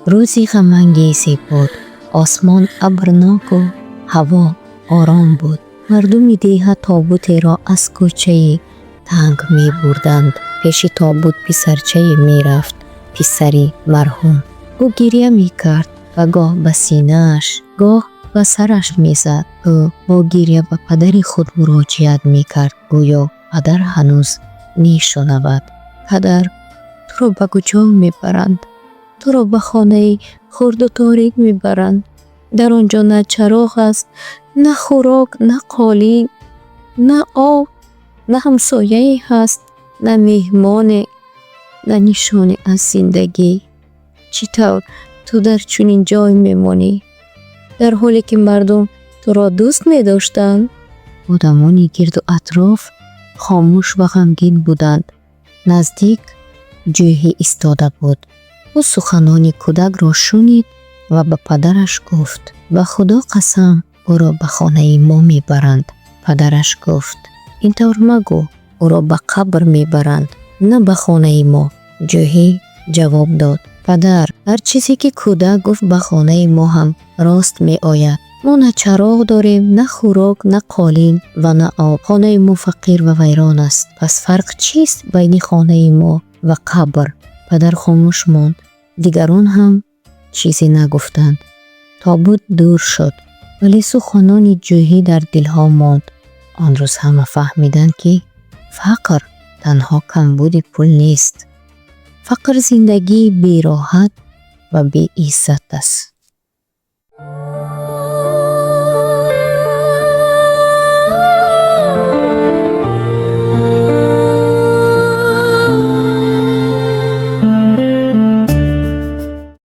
Рӯзи ғамангезе буд. Осмон абрноку ҳаво ором буд. Мардуми деҳа тобутеро аз кӯчаи танг мебурданд. Пеши тобут писарчае мерафт, писари марҳум. Ӯ гиря мекард ва гоҳ ба синааш, гоҳ ба сараш мезад. Ӯ бо гиря ба падари худ муроҷиат мекард, гӯё падар ҳанӯз мешунавад. Падар, туро ба куҷо мебаранд? Туро ба хонаи хурду торик мебаранд. Дар он ҷо на чароғ аст, на хӯрок, на қолин, на об, на ҳамсояе ҳаст, на меҳмоне, на нишоне аз зиндагӣ. Чӣ тавр ту дар чунин ҷой мемонӣ, дар ҳоле ки мардум туро дӯст медоштанд? Одамони гирду атроф хомӯш ва ғамгин буданд. Наздик Ҷӯҳӣ истода буд. Ӯ суханони кӯдакро шунид ва ба падараш гуфт: Ба Худо қасам, ӯро ба хонаи мо мебаранд. Падараш гуфт: Ин тавр магӯ, ӯро ба қабр мебаранд, на ба хонаи мо. Ҷӯҳӣ ҷавоб дод: Падар, ҳар чизе ки кӯдак гуфт, ба хонаи мо ҳам рост меояд. Мо на чароғ дорем, на хӯрок, на қолин ва на об. Хонаи мо фақир ва вайрон аст. Пас фарқ чист байни хонаи мо ва қабр? Падар хомӯш монд. Дигарон ҳам чизе нагуфтанд. Тобут дур шуд, вале суханони Ҷӯҳӣ дар дилҳо монд. Он рӯз ҳама фаҳмиданд, ки фақр танҳо камбуди пул нест. Фақр зиндагии бероҳат ва беиззат аст.